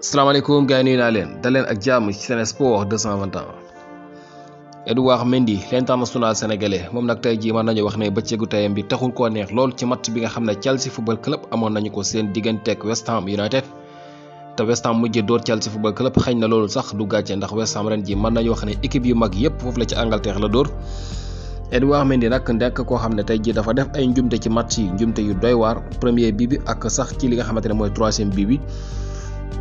salaamaaleykum gars yi nuyu naa leen daleen ak jàmm ci Sen Sports 221 Édouard Mendy l'international sénégalais moom nag tey jii mën nañu wax ne bëccëgu tayam bi taxul koo neex lool ci match bi nga xam ne Chelsea football club amoon nañu ko seen digganteeg West Ham United te West Ham mujjee door Chelsea football club xëy na loolu sax du gàcce ndax West Ham ren ji mën nañu wax ne équipe yu mag yépp foofu la ci Angleterre la door Édouard Mendy nag nekk koo xam ne tey jii dafa def ay njumte ci match yi njumte yu doy waar premier bii bi ak sax ci li nga xamante ne mooy troisième bii bi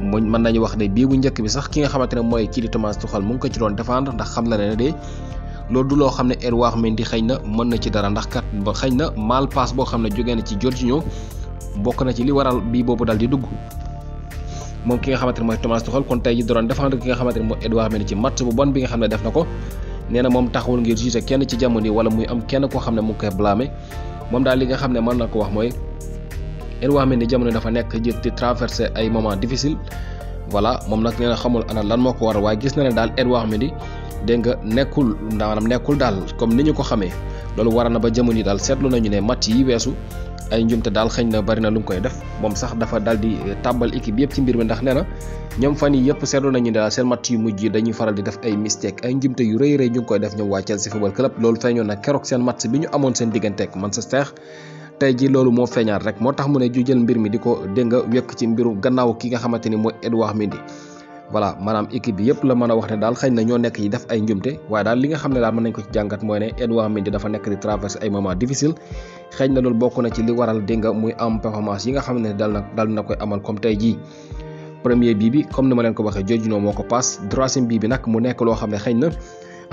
mën nañu wax ne bii bu njëkk bi sax ki nga xamante ne mooy kii di Thomas Tuchel mu ngi ko ci doon défendre ndax xam la ne de loolu du loo xam ne Édouard Mendy xëy na mën na ci dara ndax kat ba xëy na mal passe boo xam ne jógee na ci Jorginho bokk na ci li waral bii boobu dal di dugg moom ki nga xamante ne mooy Thomas Tuchel kon tey ji doon défendre ki nga xamante ne mooy Édouard Mendy ci match bu bon bi nga xam ne def na ko nee na moom taxawul ngir juger kenn ci jamono yi wala muy am kenn koo xam ne mu ngi koy blâmer moom daal li nga xam ne mën na ko wax mooy Édouard Mendy jamono dafa nekk di traverser ay moments difficiles voilà moom nag nee na xamul ana lan moo ko waral waaye gis na ne daal Édouard Mendy dégg nga nekkul daal comme ni ñu ko xamee loolu waral na ba jamono yi daal seetlu nañu ne match yi weesu ay njumte daal xëy na bari na lu mu koy def moom sax dafa daal di tàbbal équipe yëpp ci mbir mi ndax nee na ñoom fan yi yëpp seetlu nañu ne daal seen match yu mujj yi dañuy faral di def ay mistake ay njumte yu rëy ñu ngi koy def ñoom waa Chelsea football club loolu feeñoon na keroog seen match bi ñu amoon seen digganteeg Manchester tey ji loolu moo feeñaat rek moo tax mu ne ju jël mbir mi di ko dégg nga wekk ci mbiru gannaaw ki nga xamante ni mooy Édouard Mendy voilà maanaam équipe bi yëpp la mën a wax ne daal xëy na ñoo nekk yi def ay njumte waaye daal li nga xam ne daal mën nañ ko ci jàngat mooy ne Édouard Mendy dafa nekk di traverser ay moments difficiles xëy na loolu bokk na ci li waral dégg nga muy am performance yi nga xam ne daal na koy amal comme tey jii premier bii bi comme ni ma leen ko waxee Jorginho moo ko passe troisième bii bi nag mu nekk loo xam ne xëy na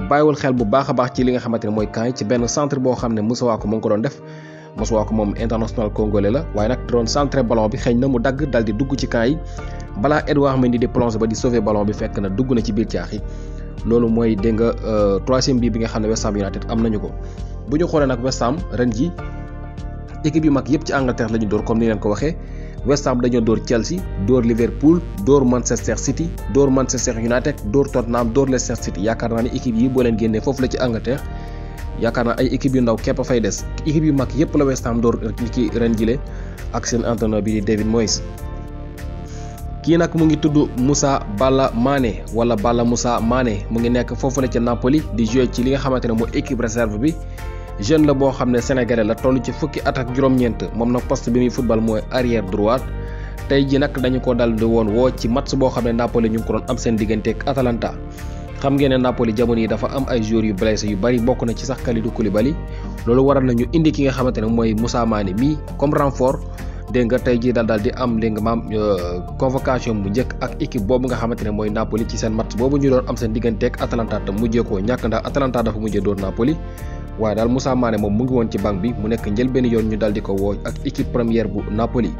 bàyyiwul xel bu baax a baax ci li nga xamante ne mooy camp yi ci benn centre boo xam ne Moussa ko mu ngi ko doon def Moussa ko moom international congolais la waaye nag doon centré ballon bi xëy na mu dagg dal di dugg ci camp yi balaa Édouard Mendy di plongé ba di sauver ballon bi fekk na dugg na ci biir caax yi loolu mooy dégg nga troisième bii bi nga xam ne West Ham United am nañu ko bu ñu xoolee nag West Ham ren ji équipe yu mag yëpp ci Angleterre la ñu door comme ni leen ko waxee West Ham dañoo door Chelsea door Liverpool door Manchester City door Manchester United door Tottenham door Leicester City yaakaar naa ne équipe yi boo leen génnee foofu la ci Angleterre yaakaar naa ay équipe yu ndaw képp a fay des équipe yu mag yëpp la West Ham door ci ren jile ak seen entraîneur bi di David Moyes kii nag mu ngi tudd Moussa Mané wala Moussa Mané mu ngi nekk foofu la ca Napoli di jouer ci li nga xamante ne mooy équipe réserve bi jeune la boo xam ne sénégalais la toll ci fukki at ak juróom-ñeent moom nag poste bi muy football mooy arrière droite tey ji nag dañu ko dal di woon woo ci match boo xam ne Napoli ñu ngi ko doon am seen digganteeg Atalanta xam ngeen ne Napoli jamono yi dafa am ay joueurs yu blessé yu bari bokk na ci sax Kalidou koulibaly loolu waral nañu indi ki nga xamante ne mooy Moussa Mané mii comme renfort dégg nga tey jii daal di am dégg nga maam convocation bu njëkk ak équipe boobu nga xamante ne mooy Napoli ci seen match boobu ñu doon am seen digganteeg Atalanta te mujjee koo ñàkk ndax Atalanta dafa mujjee door Napoli waaye daal Moussa Mané moom mu ngi woon ci banc bi mu nekk njëlbéen yoon ñu daal di ko woo ak équipe première bu Napoli.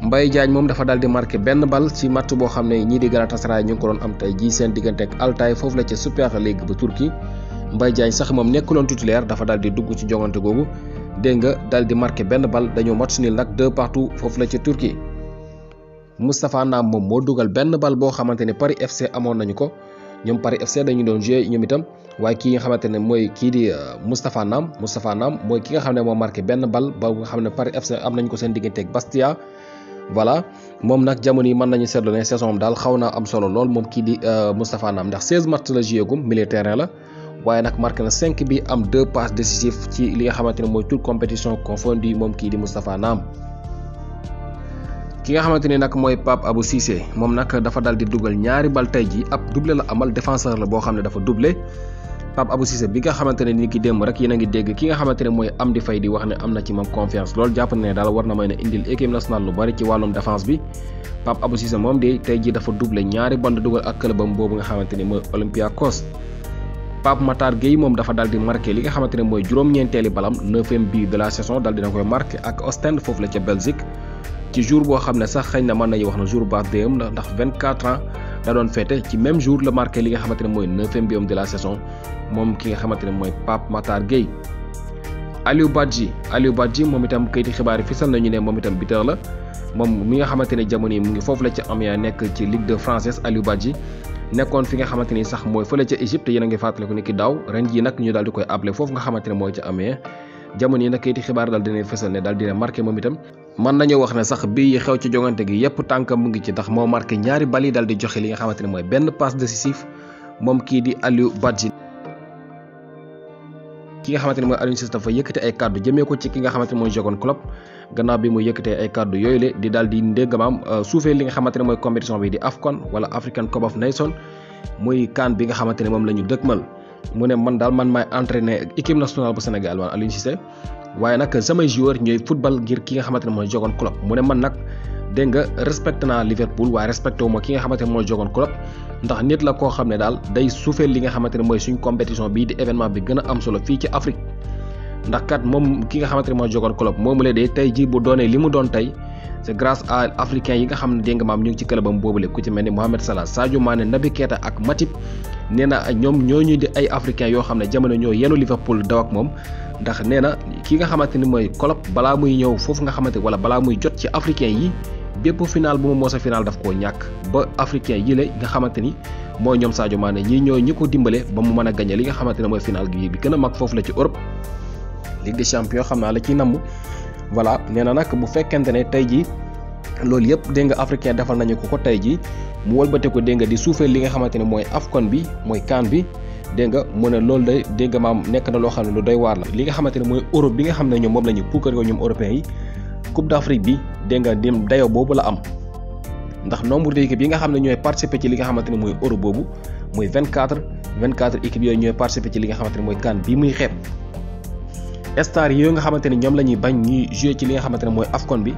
Mbaye Diagne moom dafa daal di marqué benn bal ci match boo xam ne ñii di Galatasaray ñu ngi ko doon am tey jii seen digganteeg Altay foofu la ca Super League bu Turquie Mbaye Diagne sax moom nekkuloon titulaire dafa daal di dugg ci jongante googu dégg nga daal di marqué benn bal dañoo match nul nag 2-2 foofu la ca Turquie. Moustapha naam moom moo dugal benn bal boo xamante ne Paris FC amoon nañu ko ñoom Paris FC dañu doon joué ñoom itam waaye kii nga xamante ne mooy kii di Moustapha naam mooy ki nga xam ne moo marqué benn bal ba nga xam ne Paris FC am nañu ko seen digganteeg Bastia. voilà moom nag jamono yi mën nañu seetlu ne saison daal xaw naa am solo lool moom kii di Moustapha Naam ndax 16 match la joué gum milieu terrain la waaye nag marqué na 5 bi am 2 passes décisives ci li nga xamante ne mooy toute compétition confondue moom kii di Moustapha Naam. ki nga xamante ni nag mooy Pape Abou Cissé moom nag dafa dal di dugal ñaari bal tey ji ab doublé la amal défenseur la boo xam ne dafa doublé Pape Abou Cissé bi nga xamante ne ni ki démb rek yéen a ngi dégg ki nga xamante ne mooy Amdi Faye di wax ne am na ci moom confiance loolu jàpp ne daal war na may ne indil équipe nationale lu bari ci wàllum défense bi Pape Abou Cissé moom de tey ji dafa doublé ñaari bal dugal ak clubam boobu nga xamante ni mooy Olympiakos Pape Makhtar Gueye moom dafa dal di marqué li nga xamante ne mooy juróom-ñeenteeli balam 9e but de la saison dal dina koy marqué ak Ostende foofu la ca Belgique ci jour boo xam ne sax xëy na mën nañu wax na jour birthday am ndax 24 ans da doon fêté ci même jour la marqué li nga xamante ne mooy 9e but de la saison moom ki nga xamante ne mooy Pape Makhtar Gueye. Aliou Badji moom itam kayiti xibaar yi fisal nañu ne moom itam buteur la moom mi nga xamante ne jamono yi mu ngi foofu la ca Amiens nekk ci Ligue 2 française Aliou Badji nekkoon fi nga xamante ni sax mooy fële ca Égypte yéen a ngi fàttaliku ni ki daaw ren jii nag ñu daal di koy appelé foofu nga xamante ne mooy ca Amiens jamono yi nag kayiti xibaar daal dina fësal ne daal dina marqué moom itam mën nañoo wax ne sax bii xew ci jongante gi yépp tànkam mu ngi ci ndax moo marqué ñaari bal yi dal di joxe li nga xamante ne mooy benn passe décisif moom kii di Aliou Badji. ki nga xamante ne mooy Aliou Cissé dafa yëkkate ay kàddu jëmee ko ci ki nga xamante ne mooy Jürgen Klopp gannaaw bi mu yëkkatee ay kàddu yooyu le di daal di ndéggamaam suufee li nga xamante ne mooy compétition bi di AFCON wala African Cup of Nations muy CAN bi nga xamante ne moom la ñu dëkkmal. mu ne man daal man maay entraîner équipe nationale bu Sénégal man Aliou Cissé waaye nag samay joueur ñooy football ngir ki nga xamante ne mooy Jürgen Klopp mu ne man nag dégg nga respecté naa Liverpool waaye respecté wu ma ki nga xamante ne mooy Jürgen Klopp ndax nit la koo xam ne daal day suufeel li nga xamante ne mooy suñ compétition bii di événement bi gën a am solo fii ci Afrique ndax kat moom ki nga xamante ne mooy Jürgen Klopp moomu la dee tey ji bu doonee li mu doon tey c'est grâce à africains yi nga xam ne dégg nga maam ñu ngi ci clubam boobule ku ci mel ni Mohamed Salah Sadio Mané Naby Keita ak Matip nee na ñoom ñooñu di ay africains yoo xam ne jamono ñoo yenu Liverpool daw ak moom ndax nee na ki nga xamante ni mooy Klopp balaa muy ñëw foofu nga xamante wala balaa muy jot ci africains yi bépp final bu mu mos a final daf koo ñàkk ba africains yi la nga xamante ni mooy ñoom Sadio Mané ñii ñoo ñi ko dimbale ba mu mën a gagné li nga xamante ne mooy final bi gën a mag foofu la ci Europe Ligue des champions xam naa la ciy namm voilà nee na nag bu fekkente ne tey jii loolu yëpp dégg nga africain defal nañu ko tey jii mu wëlbate ko dégg nga di suufee li nga xamante ne mooy AFCON bi mooy CAN bi dégg nga mu ne loolu day dégg nga maam nekk na loo xam ne lu doy waar la li nga xamante ne mooy Europe bi nga xam ne ñoom moom la ñu puukar ko ñoom européens yi Coupe d'Afrique bi dégg nga dem dayo boobu la am ndax nombre d'équipes yi nga xam ne ñooy participer ci li nga xamante ne mooy Europe boobu mooy 24 équipes yooyu ñooy participer ci li nga xamante ne mooy CAN bi muy xeeb stars yooyu nga xamante ne ñoom la ñuy bañ ñuy jouer ci li nga xamante ne mooy AFCON bi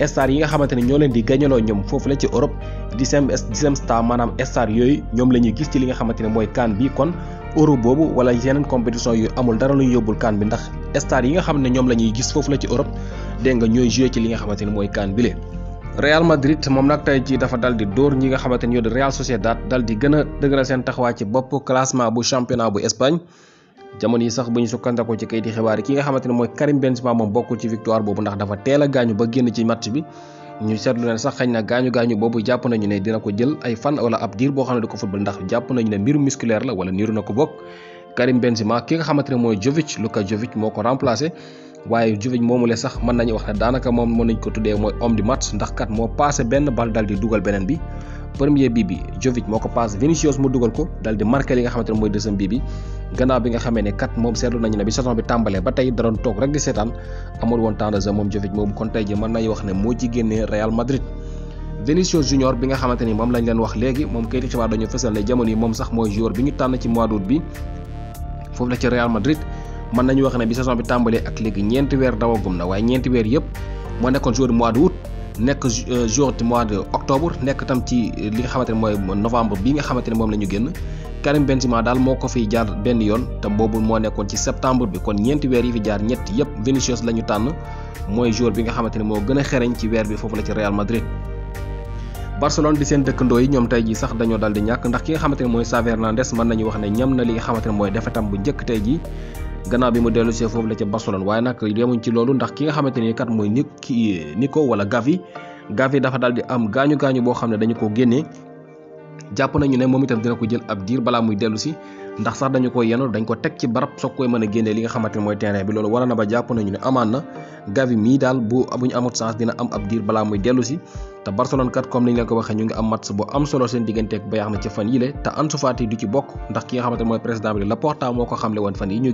stars yi nga xamante ne ñoo leen di gañaloo ñoom foofu la ci Europe di sem star maanaam stars yooyu ñoom la ñuy gis ci li nga xamante ne mooy CAN bi kon Europe boobu wala yeneen compétition yu amul dara lu ñu yóbbul CAN bi ndax stars yi nga xam ne ñoom la ñuy gis foofu la ci Europe dégg nga ñooy jouer ci li nga xamante ne mooy CAN bi le Real Madrid moom nag tey ci dafa dal di dóor ñi nga xamante ne ñoo di Real Sociedad dal di gën a dëgëral seen taxawaay ci bopp classement bu championnat bu Espagne jamono yi sax bu ñu sukkandikoo ci kayiti xibaar yi ki nga xamante ne mooy Karim Benzema moom bokkul ci victoire boobu ndax dafa teel a gaañu ba génn ci match bi ñu seetlu ne sax xëy na gaañu boobu jàpp nañu ne dina ko jël ay fan wala ab diir boo xam ne du ko football ndax jàpp nañu ne mbiru musculaire la wala niiru na ko bokk Karim Benzema ki nga xamante ne mooy Luka Jovic moo ko remplacé waaye Jovic moomule sax mën nañu wax ne daanaka moom mën nañ ko tuddee mooy homme du match ndax kat moo passé benn bal dal di dugal beneen bi premier bii bi Jovic moo ko passe Vinicius mu dugal ko dal di marqué li nga xamante ne mooy deuxième bii bi gannaaw bi nga xamee ne kat moom seetlu nañu ne bi saison bi tàmbalee ba tey da doon toog rek di seetaan amul woon temps de jeu moom Jovic moom kon tey ji mën nañu wax ne moo ci génnee Real Madrid Vinicius Junior bi nga xamante ni moom lañ leen wax léegi moom kayiti xibaar dañu fësal ne jamono yi moom sax mooy joueur bi ñu tànn ci mois d'août bi foofu la ci Real Madrid mën nañu wax ne bi saison bi tàmbalee ak léegi ñeenti weer dawagum na waaye ñeenti weer yëpp moo nekkoon joueur mois d'août nekk jour ci mois de octobre nekk tam ci li nga xamante ne mooy novembre bi nga xamante ne moom la ñu génn Karim Benzema daal moo ko fiy jaar benn yoon te boobu moo nekkoon ci septembre bi kon ñeenti weer yi fi jaar ñett yëpp Vinicius la ñu tànn mooy joueur bi nga xamante ne moo gën a xereñ ci weer bi foofu la ci Real Madrid. Barcelone di seen dëkkandoo yi ñoom tey jii sax dañoo dal di ñàkk ndax ki nga xamante ne mooy Xavi Hernandez mën nañu wax ne ñam na li nga xamante ne mooy defetam bu njëkk tey jii gannaaw bi mu dellu see foofu la ca Barcelone waaye nag yemuñ ci loolu ndax ki nga xamante ni kat mooy Nico wala Gavi dafa daal di am gaañu boo xam ne dañu ko génnee jàpp nañu ne moom itam dina ko jël ab diir balaa muy dellu si ndax sax dañu ko yenu dañ ko teg ci barab soog koy mën a génnee li nga xamante ne mooy terrain bi loolu war na ba jàpp nañu ne amaan na Gavi mii daal bu ñu amut chance dina am ab diir balaa muy dellu si te Barcelone kat comme ni ñu leen ko waxee ñu ngi am match bu am solo seen digganteeg Bayern na ci fan yile te Ansu Fati du ci bokk ndax ki nga xamante ne mooy président bi Laporta moo ko xamle woon fan yi ñu